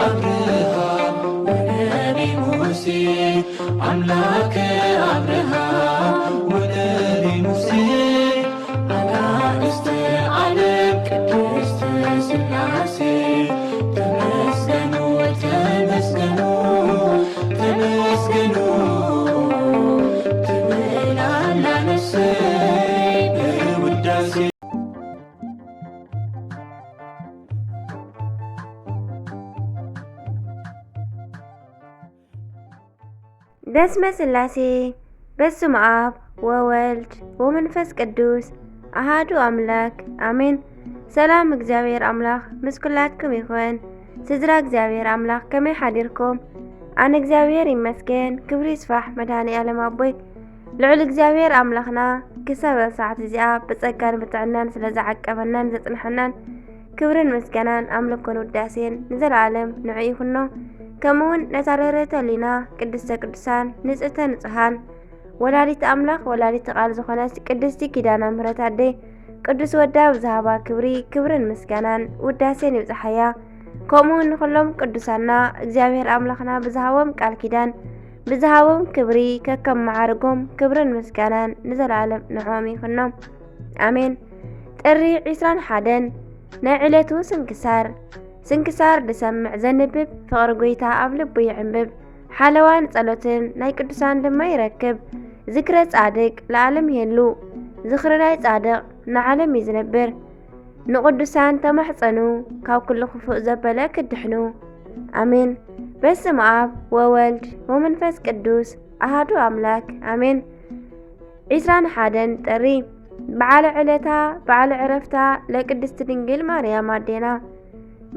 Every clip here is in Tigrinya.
አብርሃም ወነቢ ሙሴ፣ አምላከ አብርሃም ወነቢ ሙሴ፣ አጋእዝተ ዓለም ቅድስት ሥላሴ፣ ተመስገኑ፣ ተመስገኑ፣ ተመስገኑ ትብል ኣላ ነፍሰይ በውዳሴ። በስመ ሥላሴ፣ በስመ አብ ወወልድ ወመንፈስ ቅዱስ አሃዱ አምላክ አሜን። ሰላም እግዚኣብሔር ኣምላኽ ምስ ኩላትኩም ይኹን። ስድራ እግዚኣብሔር ኣምላኽ ከመይ ሓዲርኩም? ኣነ እግዚኣብሔር ይመስገን፣ ክብሪ ይስፋሕ መድኃኔ ዓለም ኣቦይ። ልዑል እግዚኣብሔር ኣምላኽና ክሳብ እዛ ሰዓት እዚኣ ብጸጋን ብጥዕናን ስለ ዝዓቀበናን ዘጽንሐናን ክብርን ምስጋናን ኣምልኮን ውዳሴን ንዘለዓለም ንዑ ይኹኖ። ከምኡውን ነታ ርህርህተ ህሊና ቅድስተ ቅዱሳን ንጽህተ ንጹሃን ወላዲት ኣምላኽ ወላዲት ቃል ዝኾነት ቅድስቲ ኪዳነ ምሕረት ኣደይ ቅዱስ ወዳ ብዝሃባ ክብሪ ክብርን ምስጋናን ውዳሴን ይብጽሓያ። ከምኡ ንኹሎም ቅዱሳና እግዚኣብሔር ኣምላኽና ብዝሃቦም ቃል ኪዳን ብዝሃቦም ክብሪ ከከም መዓርጎም ክብርን ምስጋናን ንዘለዓለም ንዕኦም ይኹኖም። ኣሜን። ጥሪ ዕስራን ሓደን ናይ ዕለቱ ስንክሳር። ስንክሳር ዝሰምዕ ዘንብብ ፍቕሪ ጐይታ ኣብ ልቡ ይዕንብብ። ሓለዋን ጸሎትን ናይ ቅዱሳን ድማ ይረክብ። ዝክረ ጻድቅ ለዓለም ይሄሉ። ዝኽሪ ናይ ጻድቕ ንዓለም እዩ ዝነብር። ንቅዱሳን ተማሕጸኑ፣ ካብ ኩሉ ክፉእ ዘበለ ክድሕኑ። ኣሜን። በስመ ኣብ ወወልድ ወመንፈስ ቅዱስ ኣሃዱ ኣምላክ ኣሜን። ዒስራን ሓደን ጥሪ በዓለ ዕለታ በዓለ ዕረፍታ ለቅድስት ድንግል ማርያም ኣዴና።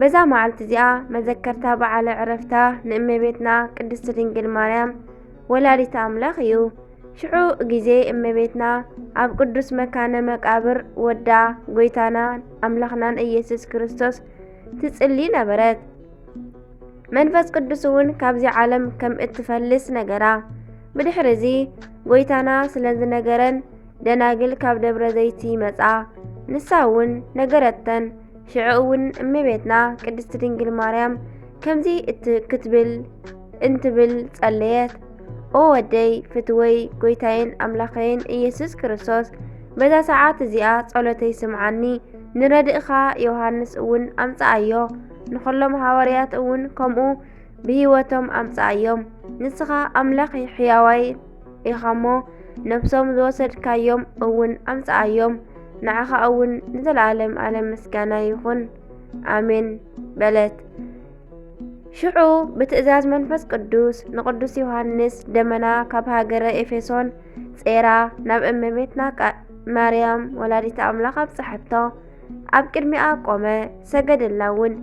በዛ መዓልቲ እዚኣ መዘከርታ በዓለ ዕረፍታ ንእመቤትና ቅድስት ድንግል ማርያም ወላዲተ ኣምላኽ እዩ። ሽዑ ግዜ እመቤትና ኣብ ቅዱስ መካነ መቃብር ወዳ ጐይታናን ኣምላኽናን ኢየሱስ ክርስቶስ ትጽሊ ነበረት። መንፈስ ቅዱስ እውን ካብዚ ዓለም ከም እትፈልስ ነገራ። ብድሕሪ እዚ ጐይታና ስለ ዝነገረን ደናግል ካብ ደብረ ዘይት ይመጻ። ንሳ እውን ነገረተን። ሽዑ እውን እመቤትና ቅድስት ድንግል ማርያም ከምዚ እት-፣ ክትብል እንትብል ጸለየት። ኦ ወደይ ፍትወይ ጐይታዬን ኣምላኸይን ኢየሱስ ክርስቶስ፣ በዛ ሰዓት እዚኣ ጸሎተይ ስምዓኒ። ንረድእኻ ዮሃንስ እውን ኣምጽኣዮ፣ ንኹሎም ሃዋርያት እውን ከምኡ ብህይወቶም ኣምጽኣዮም። ንስኻ ኣምላኽ ሕያዋይ ኢኻሞ፣ ነፍሶም ዝወሰድካዮም እውን ኣምጽኣዮም። ንዓኻ እውን ንዘለኣለም ኣለም ምስጋና ይኹን። ኣሜን በለት። ሽዑ ብትእዛዝ መንፈስ ቅዱስ ንቅዱስ ዮሃንስ ደመና ካብ ሃገረ ኤፌሶን ጼራ ናብ እመቤትና ቃ-፣ ማርያም ወላዲተ ኣምላኽ ኣብጽሐቶ። ኣብ ቅድሚኣ ቆመ፣ ሰገደላ እውን።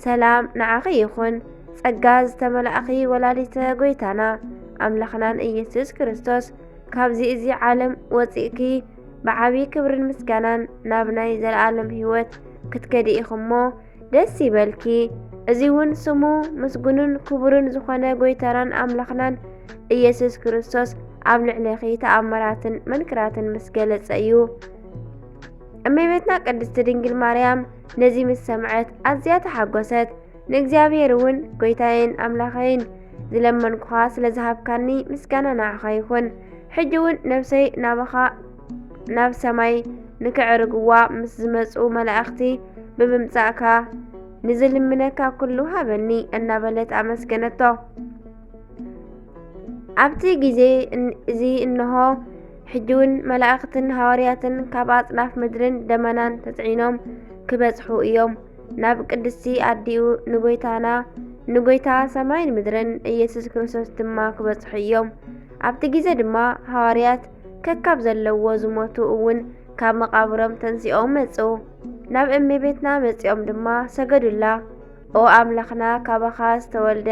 ሰላም ንዓኺ ይኹን፣ ጸጋ ዝተመላእኺ ወላዲተ ጐይታና ኣምላኽናን ኢየሱስ ክርስቶስ፣ ካብዚ እዚ ዓለም ወጺእኪ ብዓቢ ክብርን ምስጋናን ናብ ናይ ዘለኣለም ህይወት ክትከዲ ኢኺ እሞ፣ ደስ ይበልኪ። እዚ እውን ስሙ ምስጉንን ክቡርን ዝኾነ ጐይታናን ኣምላኽናን ኢየሱስ ክርስቶስ ኣብ ልዕሌኺ ተኣምራትን መንክራትን ምስ ገለጸ እዩ። እመቤትና ቅድስቲ ድንግል ማርያም ነዚ ምስ ሰምዐት ኣዝያ ተሓጎሰት። ንእግዚኣብሔር እውን፣ ጐይታዬን ኣምላኸይን፣ ዝለመንኩኻ ስለ ዝሃብካኒ ምስጋና ንዓኻ ይኹን። ሕጂ እውን ነፍሰይ ናባኻ ናብ ሰማይ ንክዕርግዋ ምስ ዝመጹ መላእኽቲ ብምምጻእካ፣ ንዝልምነካ ኩሉ ሃበኒ እናበለት ኣመስገነቶ። ኣብቲ ግዜ እን-፣ እዚ እንሆ፣ ሕጂ እውን መላእኽትን ሃዋርያትን ካብ ኣጽናፍ ምድርን ደመናን ተጽዒኖም ክበጽሑ እዮም። ናብ ቅድስቲ ኣዲኡ ንጐይታና፣ ንጐይታ ሰማይን ምድርን ኢየሱስ ክርስቶስ ድማ ክበጽሑ እዮም። ኣብቲ ግዜ ድማ ሃዋርያት ከካብ ዘለዎ ዝሞቱ እውን ካብ መቓብሮም ተንሲኦም መጹ። ናብ እመቤትና መጺኦም ድማ ሰገዱላ። ኦ ኣምላኽና፣ ካባኻ ዝተወልደ፣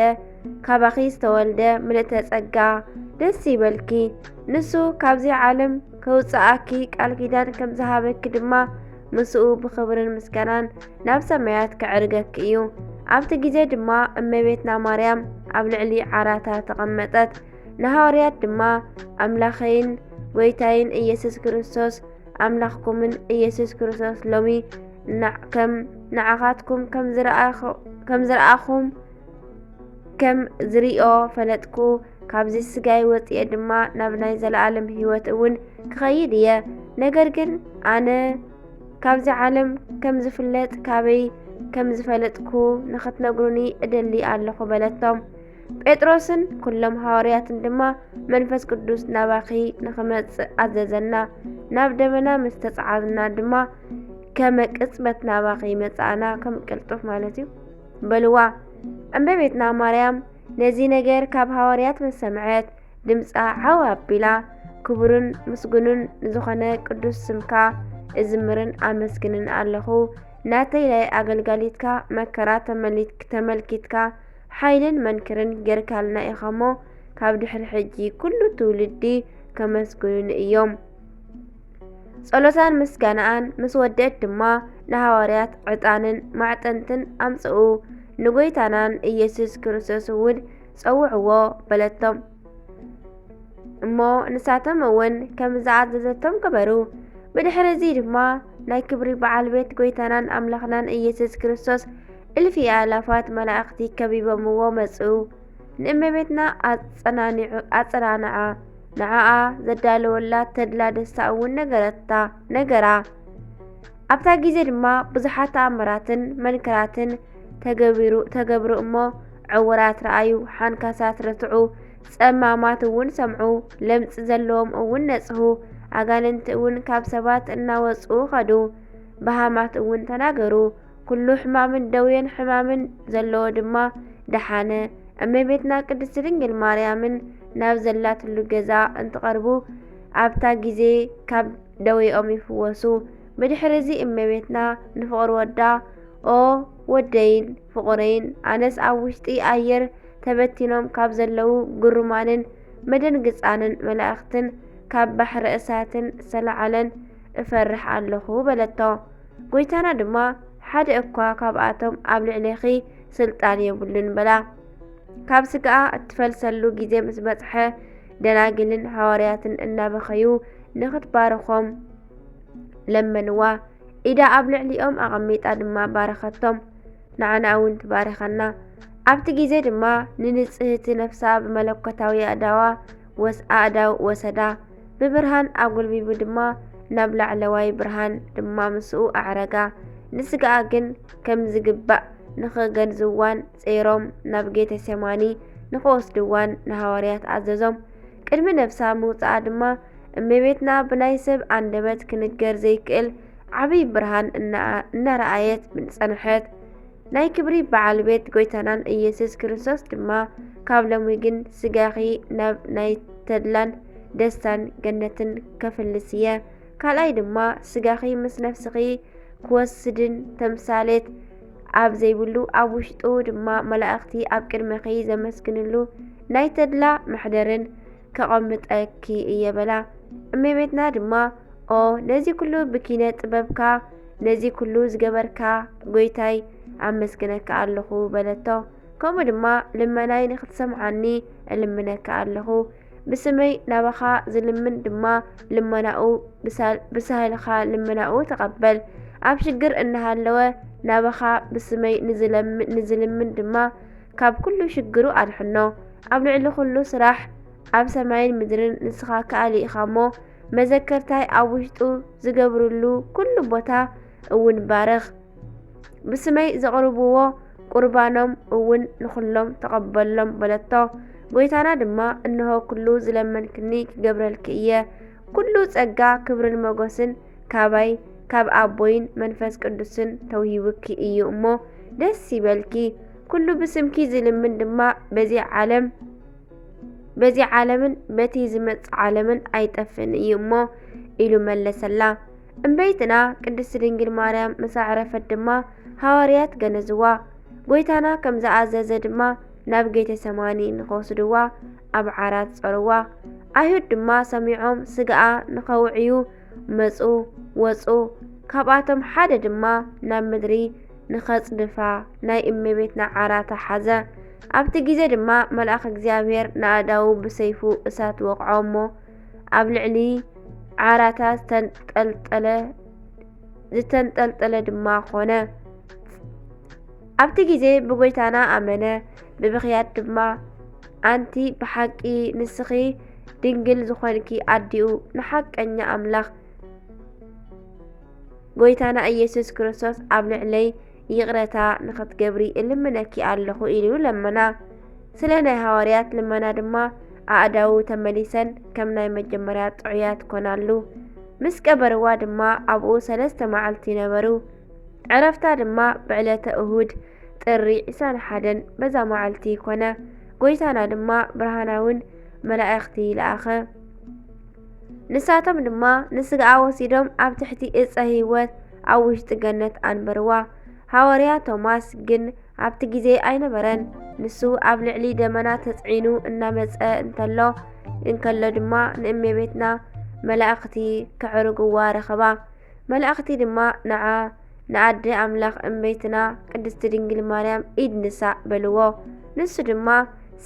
ካባኺ ዝተወልደ ምልእተ ጸጋ፣ ደስ ይበልኪ። ንሱ ካብዚ ዓለም ከውጽኣኪ ቃል ኪዳን ከም ዝሃበኪ ድማ ምስኡ ብኽብርን ምስጋናን ናብ ሰማያት ከዕርገኪ እዩ። ኣብቲ ግዜ ድማ እመቤትና ማርያም ኣብ ልዕሊ ዓራታ ተቐመጠት። ንሃዋርያት ድማ፣ ኣምላኸይን ጐይታይን ኢየሱስ ክርስቶስ፣ ኣምላኽኩምን ኢየሱስ ክርስቶስ ሎሚ ንዓ-፣ ከም ንዓኻትኩም ከም ዝረኣኹ-፣ ከም ዝረኣኹም ከም ዝርእዮ ፈለጥኩ፣ ካብዚ ስጋይ ወጺኤ ድማ ናብ ናይ ዘለኣለም ህይወት እውን ክኸይድ እየ። ነገር ግን ኣነ ካብዚ ዓለም ከም ዝፍለጥ ካበይ ከም ዝፈለጥኩ ንኽትነግሩኒ እደሊ ኣለኹ በለቶም። ጴጥሮስን ኩሎም ሃዋርያትን ድማ መንፈስ ቅዱስ ናባኺ ንኽመጽእ ኣዘዘና። ናብ ደመና ምስ ተጸዓዝና ድማ ከመ ቅጽበት ናባኺ መጻእና፣ ከም ቅልጡፍ ማለት እዩ፣ በልዋ። እመቤትና ማርያም ነዚ ነገር ካብ ሃዋርያት ምስ ሰምዐት፣ ድምጻ ዓው ኣቢላ፣ ክቡርን ምስጉንን ዝኾነ ቅዱስ ስምካ እዝምርን ኣመስግንን ኣለኹ። ናተይ ናይ ኣገልጋሊትካ መከራ ተመሊክ-፣ ተመልኪትካ ሓይልን መንክርን ጌርካልና ኢኻሞ፣ ካብ ድሕሪ ሕጂ ኩሉ ትውልዲ ከመስግኑኒ እዮም። ጸሎታን ምስጋናኣን ምስ ወደአት ድማ ንሃዋርያት ዕጣንን ማዕጠንትን ኣምጽኡ፣ ንጎይታናን ኢየሱስ ክርስቶስ እውን ጸውዕዎ በለቶም። እሞ ንሳቶም እውን ከም ዝኣዘዘቶም ገበሩ። ብድሕሪ እዚ ድማ ናይ ክብሪ በዓል ቤት ጎይታናን ኣምላኽናን ኢየሱስ ክርስቶስ እልፊ ኣእላፋት መላእኽቲ ከቢቦምዎ መጹ። ንእመቤትና ኣጸናንዑ-፣ ኣጸናንዓ፣ ንዓኣ ዘዳለወላ ተድላ ደስታ እውን ነገረታ፣ ነገራ። ኣብታ ግዜ ድማ ብዙሓት ተኣምራትን መንክራትን ተገቢሩ-፣ ተገብሩ እሞ፣ ዕውራት ረኣዩ፣ ሓንካሳት ረትዑ፣ ጸማማት እውን ሰምዑ፣ ለምጺ ዘለዎም እውን ነጽሁ፣ ኣጋንንቲ እውን ካብ ሰባት እናወጽኡ ኸዱ፣ በሃማት እውን ተናገሩ። ኩሉ ሕማምን ደዌን ሕማምን ዘለዎ ድማ ደሓነ። እመቤትና ቅድስት ድንግል ማርያምን ናብ ዘላትሉ ገዛ እንትቐርቡ፣ ኣብታ ግዜ ካብ ደዌኦም ይፍወሱ። ብድሕሪ እዚ እመቤትና ንፍቕሪ ወዳ፣ "ኦ ወደይን ፍቑረይን፣ ኣነስ ኣብ ውሽጢ ኣየር ተበቲኖም ካብ ዘለዉ ግሩማንን መደንግጻንን መላእኽትን ካብ ባሕሪ እሳትን ዝተላዕለን እፈርሕ ኣለኹ" በለቶ። ጎይታና ድማ፣ "ሓደ እኳ ካብኣቶም ኣብ ልዕሌኺ ስልጣን የብሉን" በላ። ካብ ስጋኣ እትፈልሰሉ ግዜ ምስ በጽሐ፣ ደናግልን ሃዋርያትን እናበኸዩ ንኽትባርኾም ለመንዋ። ኢዳ ኣብ ልዕሊኦም ኣቐሚጣ ድማ ባረኸቶም። ንዓና እውን ትባርኸና። ኣብቲ ግዜ ድማ ንንጽህቲ ነፍሳ ብመለኮታዊ ኣእዳዋ ወስ-፣ ኣእዳው ወሰዳ። ብብርሃን ኣጉልቢቡ ድማ ናብ ላዕለዋይ ብርሃን ድማ ምስኡ ኣዕረጋ። ንስጋኣ ግን ከም ዝግባእ ንኽገንዝዋን ጸይሮም ናብ ጌተሴማኒ ንኽወስድዋን ንሃዋርያት ኣዘዞም። ቅድሚ ነፍሳ ምውጻኣ ድማ እመቤትና ብናይ ሰብ ኣንደበት ክንገር ዘይክእል ዓብዪ ብርሃን እና-፣ እናረኣየት ጸንሐት። ናይ ክብሪ በዓል ቤት ጎይታናን ኢየሱስ ክርስቶስ ድማ፣ "ካብ ሎሚ ግን ስጋኺ ናብ ናይ ተድላን ደስታን ገነትን ከፍልስ እየ። ካልኣይ ድማ ስጋኺ ምስ ነፍስኺ ክወስድን ተምሳሌት ኣብ ዘይብሉ፣ ኣብ ውሽጡ ድማ መላእኽቲ ኣብ ቅድመኺ ዘመስግንሉ ናይ ተድላ መሕደርን ከቐምጠኪ እየ" በላ። እመቤትና ድማ፣ "ኦ፣ ነዚ ኩሉ ብኪነ ጥበብካ፣ ነዚ ኩሉ ዝገበርካ ጎይታይ፣ ኣመስግነካ ኣለኹ" በለቶ። ከምኡ ድማ፣ "ልመናይ ንኽትሰምዓኒ እልምነካ ኣለኹ። ብስመይ ናባኻ ዝልምን ድማ ልመናኡ ብሳ-፣ ብሳህልኻ ልመናኡ ተቐበል። ኣብ ሽግር እናሃለወ ናባኻ ብስመይ ንዝለም-፣ ንዝልምን ድማ ካብ ኩሉ ሽግሩ ኣድሕኖ። ኣብ ልዕሊ ኩሉ ስራሕ ኣብ ሰማይን ምድርን ንስኻ ከኣሊ ኢኻ እሞ፣ መዘከርታይ ኣብ ውሽጡ ዝገብርሉ ኩሉ ቦታ እውን ባርኽ። ብስመይ ዘቕርብዎ ቁርባኖም እውን ንኹሎም ተቐበሎም" በለቶ። ጎይታና ድማ፣ "እንሆ ኩሉ ዝለመንክኒ ክገብረልኪ እየ። ኩሉ ጸጋ፣ ክብርን መጎስን ካባይ፣ ካብ ኣቦይን መንፈስ ቅዱስን ተውሂቡኪ እዩ እሞ ደስ ይበልኪ። ኩሉ ብስምኪ ዝልምን ድማ በዚ ዓለም፣ በዚ ዓለምን በቲ ዝመጽእ ዓለምን ኣይጠፍእን እዩ እሞ" ኢሉ መለሰላ። እመቤትና ቅድስት ድንግል ማርያም ምስ ኣዕረፈት ድማ ሃዋርያት ገነዝዋ። ጎይታና ከም ዝኣዘዘ ድማ ናብ ጌተሰማኒ ንኸወስድዋ ኣብ ዓራት ጸርዋ። ኣይሁድ ድማ ሰሚዖም ስጋኣ ንኸውዕዩ መጹ፣ ወጹ። ካብኣቶም ሓደ ድማ ናብ ምድሪ ንኸጽድፋ ናይ እመቤትና ዓራታ ሓዘ። ኣብቲ ግዜ ድማ መልኣኽ እግዚኣብሔር ንኣእዳዉ ብሰይፉ እሳት ወቕዖ እሞ ኣብ ልዕሊ ዓራታ ዝተንጠልጠለ፣ ዝተንጠልጠለ ድማ ኾነ። ኣብቲ ግዜ ብጎይታና ኣመነ፣ ብብኽያት ድማ፣ ኣንቲ ብሓቂ ንስኺ ድንግል ዝኾንኪ ኣዲኡ ንሓቀኛ ኣምላኽ ጎይታና ኢየሱስ ክርስቶስ ኣብ ልዕለይ ይቕረታ ንኽትገብሪ እልምነኪ ኣለኹ ኢሉ ለመና። ስለ ናይ ሃዋርያት ልመና ድማ ኣእዳዉ ተመሊሰን ከም ናይ መጀመርያ ጥዑያት ኮናሉ። ምስ ቀበርዋ ድማ ኣብኡ ሰለስተ መዓልቲ ነበሩ። ዕረፍታ ድማ ብዕለተ እሁድ ጥሪ ዕስራን ሓደን በዛ መዓልቲ ኮነ። ጎይታና ድማ ብርሃናውን መላእኽቲ ለኣኸ። ንሳቶም ድማ ንስጋኣ ወሲዶም ኣብ ትሕቲ እፀ ህይወት ኣብ ውሽጢ ገነት ኣንበርዋ። ሃዋርያ ቶማስ ግን ኣብቲ ግዜ ኣይነበረን። ንሱ ኣብ ልዕሊ ደመና ተጽዒኑ እናመጸ እንተሎ እንከሎ ድማ ንእመቤትና መላእኽቲ ከዕርግዋ ረኸባ። መላእኽቲ ድማ ንዓ ንኣደ ኣምላኽ እመቤትና ቅድስቲ ድንግል ማርያም ኢድ ንሳእ በልዎ። ንሱ ድማ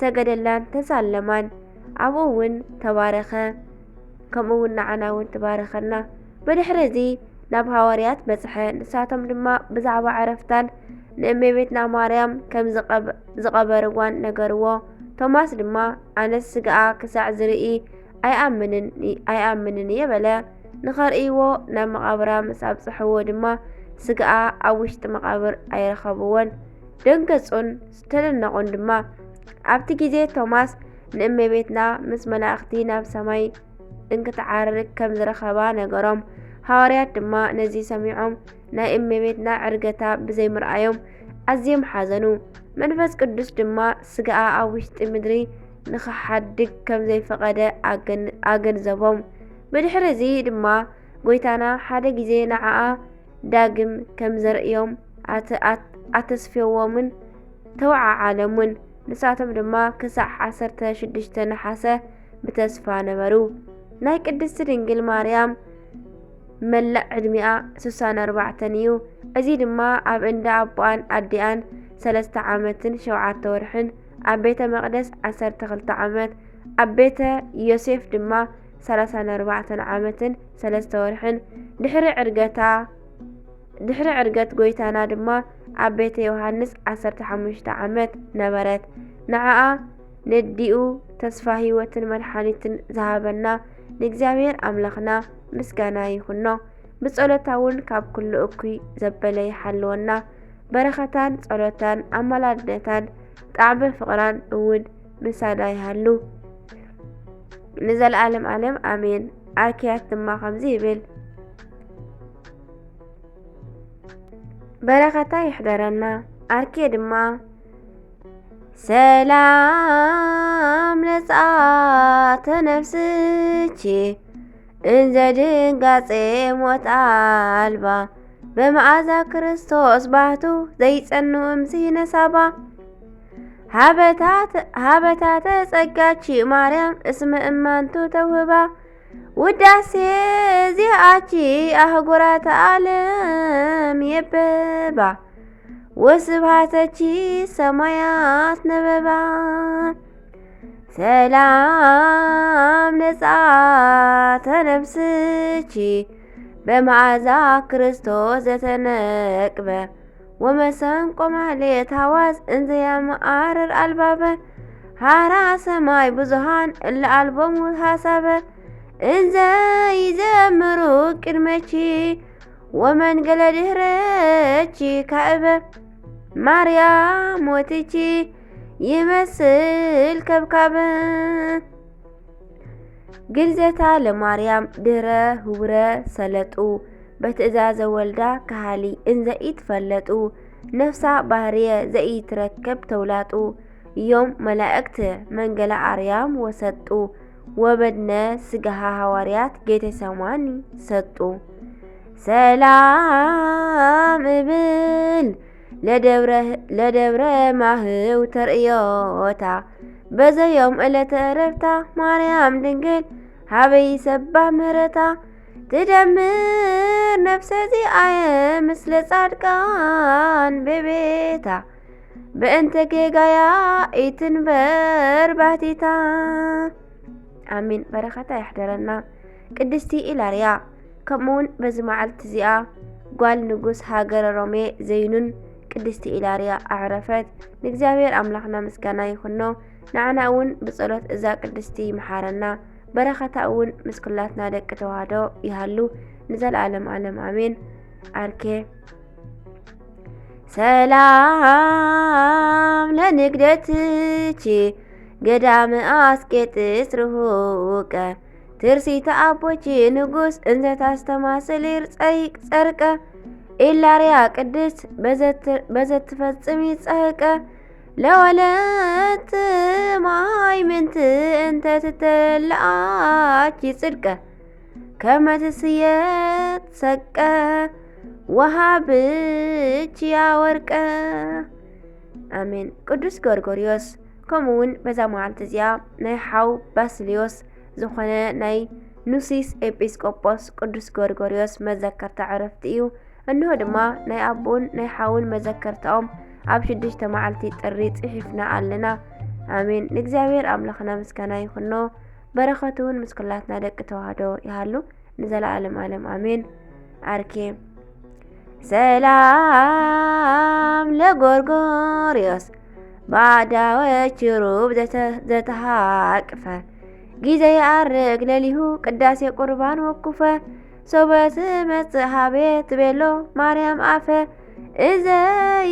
ሰገደላን ተሳለማን። ኣብኡ እውን ተባረኸ። ከምኡ እውን ንዓና እውን ትባረኸና። ብድሕሪ እዚ ናብ ሃዋርያት በጽሐ። ንሳቶም ድማ ብዛዕባ ዕረፍታን ንእመቤትና ማርያም ከም ዝቐብ-፣ ዝቐበርዋን ነገርዎ። ቶማስ ድማ ኣነስ ስጋኣ ክሳዕ ዝርኢ ኣይኣምንን፣ ኣይኣምንን እየ በለ። ንኸርእይዎ ናብ መቓብራ ምስ ኣብጽሕዎ ድማ ስጋኣ ኣብ ውሽጢ መቓብር ኣይረኸብዎን። ደንገጹን ዝተደነቑን ድማ። ኣብቲ ግዜ ቶማስ ንእመቤትና ምስ መላእኽቲ ናብ ሰማይ እንክትዓርግ ከም ዝረኸባ ነገሮም። ሃዋርያት ድማ ነዚ ሰሚዖም ናይ እመቤትና ዕርገታ ብዘይምርኣዮም ኣዝዮም ሓዘኑ። መንፈስ ቅዱስ ድማ ስጋኣ ኣብ ውሽጢ ምድሪ ንኽሓድግ ከም ዘይፈቐደ ኣገን-፣ ኣገንዘቦም። ብድሕሪ እዚ ድማ ጎይታና ሓደ ግዜ ንዓኣ ዳግም ከም ዘርእዮም ኣተ-፣ ኣት-፣ ኣተስፍዮዎምን ተወዓዓለሙን። ንሳቶም ድማ ክሳዕ ዓሰርተ ሽዱሽተ ነሓሰ ብተስፋ ነበሩ። ናይ ቅድስቲ ድንግል ማርያም መላእ ዕድሚኣ ስሳን ኣርባዕተን እዩ። እዚ ድማ ኣብ እንዳ ኣቦኣን ኣዲኣን ሰለስተ ዓመትን ሸውዓተ ወርሕን፣ ኣብ ቤተ መቕደስ ዓሰርተ ክልተ ዓመት፣ ኣብ ቤተ ዮሴፍ ድማ ሰላሳን ኣርባዕተን ዓመትን ሰለስተ ወርሕን፣ ድሕሪ ዕርገታ፣ ድሕሪ ዕርገት ጎይታና ድማ ኣብ ቤተ ዮሃንስ ዓሰርተ ሓሙሽተ ዓመት ነበረት። ንዓኣ ነዲኡ ተስፋ ህይወትን መድሓኒትን ዝሃበና ንእግዚኣብሔር ኣምላኽና ምስጋና ይኹኖ። ብጸሎታ እውን ካብ ኩሉ እኩይ ዘበለ ይሓልወና። በረኸታን ጸሎታን ኣማላድነታን ጣዕመ ፍቕራን እውን ምሳና ይሃሉ ንዘለዓለም ዓለም ኣሜን። ኣርክያስ ድማ ከምዚ ይብል፣ በረኸታ ይሕደረና። ኣርኬ ድማ ሰላም ነጻተ ነፍስኪ እንዘ ድንጋጼ ሞት ኣልባ በመዓዛ ክርስቶስ ባህቱ ዘይጸኑ እምሲ ነሳባ። ሃበታት-፣ ሃበታተ ጸጋኪ ማርያም እስመ እማንቱ ተውህባ። ውዳሴ ዚኣኪ ኣህጉራተ ዓለም የበባ። ወስብሃተኪ ሰማያት ነበባ። ሰላም ነጻተ ነፍስኪ በመዓዛ ክርስቶስ ዘተነቅበ። ወመሰንቆ ማህሌት ሃዋስ እንዘ ያመዓርር ኣልባበ። ሃራ ሰማይ ብዙሃን እለ ኣልቦሙ ሃሳበ። እንዘ ይዘምሩ ቅድመኪ ወመንገለ ድህረኪ ካእበ። ማርያም ሞትኪ ይመስል ከብካበ። ግልዘታ ለማርያም ድህረ ህውረ ሰለጡ። በትእዛዘ ወልዳ ከሃሊ እንዘ ኢትፈለጡ። ነፍሳ ባህርየ ዘኢትረከብ ተውላጡ። ዮም መላእክት መንገለ ኣርያም ወሰጡ። ወበድነ ስጋሃ ሃዋርያት ጌቴሰማኒ ሰጡ። ሰላም እብል ለደብረ፣ ለደብረ ማህው ተርእዮታ። በዘዮም ዕለተ ዕረፍታ ማርያም ድንግል ሃበይ ሰባ ምህረታ። ትደምር ነፍሰ ዚኣየ ምስለ ጻድቃን በቤታ። በእንተ ጌጋያ ኢትንበር ባቲታ። ኣሜን። በረኸታ ይሕደረና። ቅድስቲ ኢላርያ፣ ከምኡውን በዚ መዓልቲ እዚኣ ጓል ንጉስ ሃገረ ሮሜ ዘይኑን ቅድስቲ ኢላርያ ኣዕረፈት። ንእግዚኣብሔር ኣምላኽና ምስጋና ይኹኖ። ንዓና እውን ብጸሎት እዛ ቅድስቲ ይምሓረና። በረኸታ እውን ምስ ኩላትና ደቂ ተዋህዶ ይሃሉ ንዘለዓለም ዓለም ኣሜን። ኣርኬ ሰላም ለንግደትኪ ገዳመ ኣስቄጥስ ርሁቀ ትርሲተ ኣቦኪ ንጉስ እንዘ ታስተማስል ጸይቅ ጸርቀ ኢላርያ ቅድስት በዘት- በዘትፈጽሚ ጸህቀ ለወለት ማይ ምንት እንተ ትተለኣኪ ጽድቀ ከመ ትስየት ሰቀ ወሃብኪ ያ ወርቀ። ኣሜን። ቅዱስ ጎርጎርዮስ ከምኡ እውን በዛ መዓልቲ እዚኣ ናይ ሓው ባስልዮስ ዝኾነ ናይ ኑሲስ ኤጲስቆጶስ ቅዱስ ጎርጎርዮስ መዘከርታ ዕረፍቲ እዩ። እንሆ ድማ ናይ ኣቦን ናይ ሓውን መዘከርታኦም ኣብ ሽዱሽተ መዓልቲ ጥሪ ጽሒፍና ኣለና። ኣሜን። ንእግዚኣብሔር ኣምላኽና ምስጋና ይኹኖ። በረኸቱ እውን ምስ ኩላትና ደቂ ተዋህዶ ይሃሉ ንዘለዓለም ዓለም ኣሜን። ኣርኬ ሰላም ለጎርጎርዮስ ባዕዳወ ችሩብ ዘተ- ዘተሃቅፈ ጊዜ ይኣርግ ለሊሁ ቅዳሴ ቁርባን ወኩፈ ሶበ ትመጽእ ሃቤ ትቤሎ ማርያም ኣፈ እዘ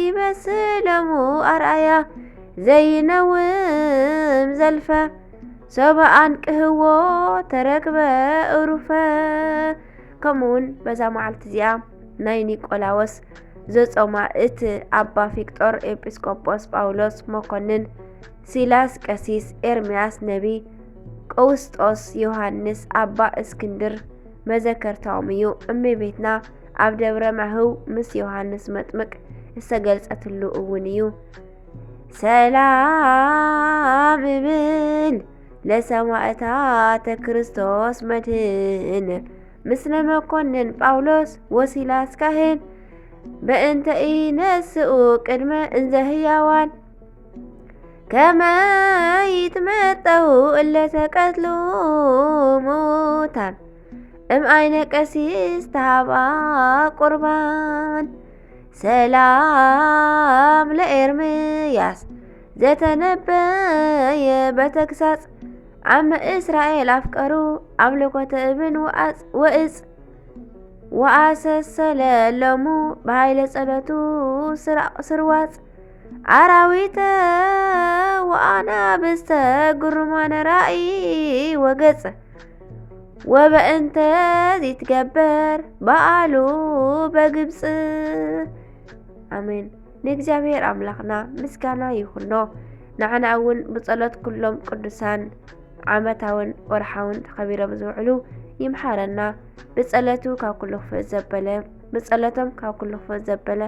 ይመስለሙ ኣርኣያ ዘይነውም ዘልፈ ሶበ ኣንቅህዎ ተረክበ እሩፈ። ከምኡውን በዛ መዓልቲ እዚኣ ናይ ኒቆላዎስ ዘጾማ እቲ ኣባ ፊቅጦር ኤጲስቆጶስ ጳውሎስ መኮንን ሲላስ ቀሲስ ኤርምያስ ነቢ ቀውስጦስ ዮሃንስ ኣባ እስክንድር መዘከርታኦም እዩ። እመቤትና ኣብ ደብረ ማህው ምስ ዮሃንስ መጥምቅ ዝተገልጸትሉ እውን እዩ። ሰላም እብል ለሰማእታተ ክርስቶስ መድህን ምስለ መኮንን ጳውሎስ ወሲላስ ካህን በእንተ ኢነስኡ ቅድመ እንዘ ህያዋን ከመ ይትመጠው እለ ተቀትሉ ሙታን እም ኣይነ ቀሲስ ተሃባ ቁርባን ሰላም ለኤርምያስ ዘተነበየ በተግሳጽ ዓመ እስራኤል ኣፍቀሩ ኣምልኮተ እብን ወኣጽ- ወእጽ ወኣሰሰለ ሎሙ ብሃይለ ጸሎቱ ስራ- ስርዋጽ ኣራዊተ ወኣናብስተ ግሩማነ ራእይ ወገጽ ወበእንተ ዚትገበር በዓሉ በግብጽ። ኣሜን። ንእግዚኣብሔር ኣምላኽና ምስጋና ይኹኖ። ንዓና እውን ብጸሎት ኩሎም ቅዱሳን ዓመታውን ወርሓውን ተኸቢሮም ዝውዕሉ ይምሓረና። ብጸለቱ ካብ ኩሉ ክፍእ ዘበለ ብጸሎቶም ካብ ኩሉ ክፍእ ዘበለ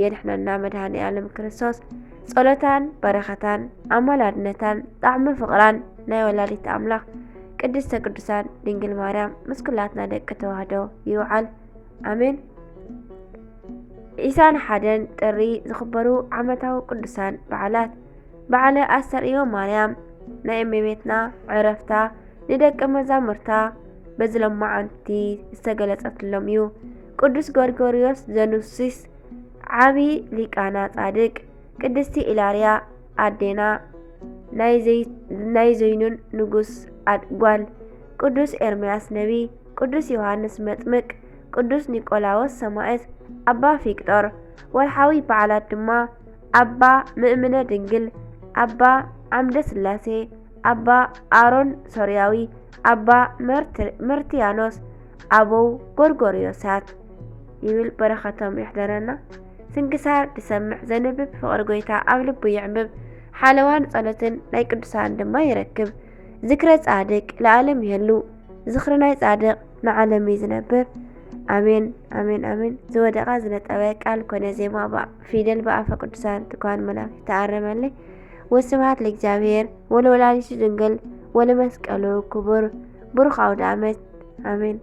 የድሕነና መድሃኒ ኣለም ክርስቶስ። ጸሎታን በረኸታን ኣማላድነታን ጣዕሚ ፍቕራን ናይ ወላዲት ኣምላኽ ቅድስተ ቅዱሳን ድንግል ማርያም ምስ ኩላትና ደቂ ተዋህዶ ይውዓል። ኣሜን። ኢሳን ሓደን ጥሪ ዝኽበሩ ዓመታዊ ቅዱሳን በዓላት በዓለ ኣስተርእዮ ማርያም ናይ እመቤትና ዕረፍታ ንደቀ መዛሙርታ በዚ ሎማዓንቲ ዝተገለጸትሎም እዩ። ቅዱስ ጎርጎርዮስ ዘኑሲስ ዓቢ ሊቃና ጻድቅ፣ ቅድስቲ ኢላርያ ኣዴና ናይ ዘይኑን ንጉስ ጓል፣ ቅዱስ ኤርምያስ ነቢ፣ ቅዱስ ዮሃንስ መጥምቅ፣ ቅዱስ ኒቆላዎስ ሰማእት፣ ኣባ ፊቅጦር። ወርሓዊ በዓላት ድማ ኣባ ምእምነ ድንግል፣ ኣባ ዓምደ ስላሴ፣ ኣባ ኣሮን ሶርያዊ፣ ኣባ መርትያኖስ፣ ኣበው ጎርጎርዮሳት ይብል። በረኸቶም ይሕደረና። ስንክሳር ድሰምዕ ዘንብብ ፍቕሪ ጎይታ ኣብ ልቡ ይዕምብብ። ሓለዋን ጸሎትን ናይ ቅዱሳን ድማ ይረክብ። ዝክረ ጻድቅ ለዓለም ይህሉ። ዝኽሪ ናይ ጻድቕ ንዓለም እዩ ዝነብር። ኣሜን ኣሜን ኣሜን። ዝወደቐ ዝነጠበ ቃል ኮነ ዜማ ፊደል ብኣፈ ቅዱሳን ትኳን መላእክት ተኣረመለይ። ወስብሐት ለእግዚኣብሔር ወለወላዲቱ ድንግል ወለመስቀሉ ክቡር። ብሩኽ ኣውደ ዓመት። ኣሜን።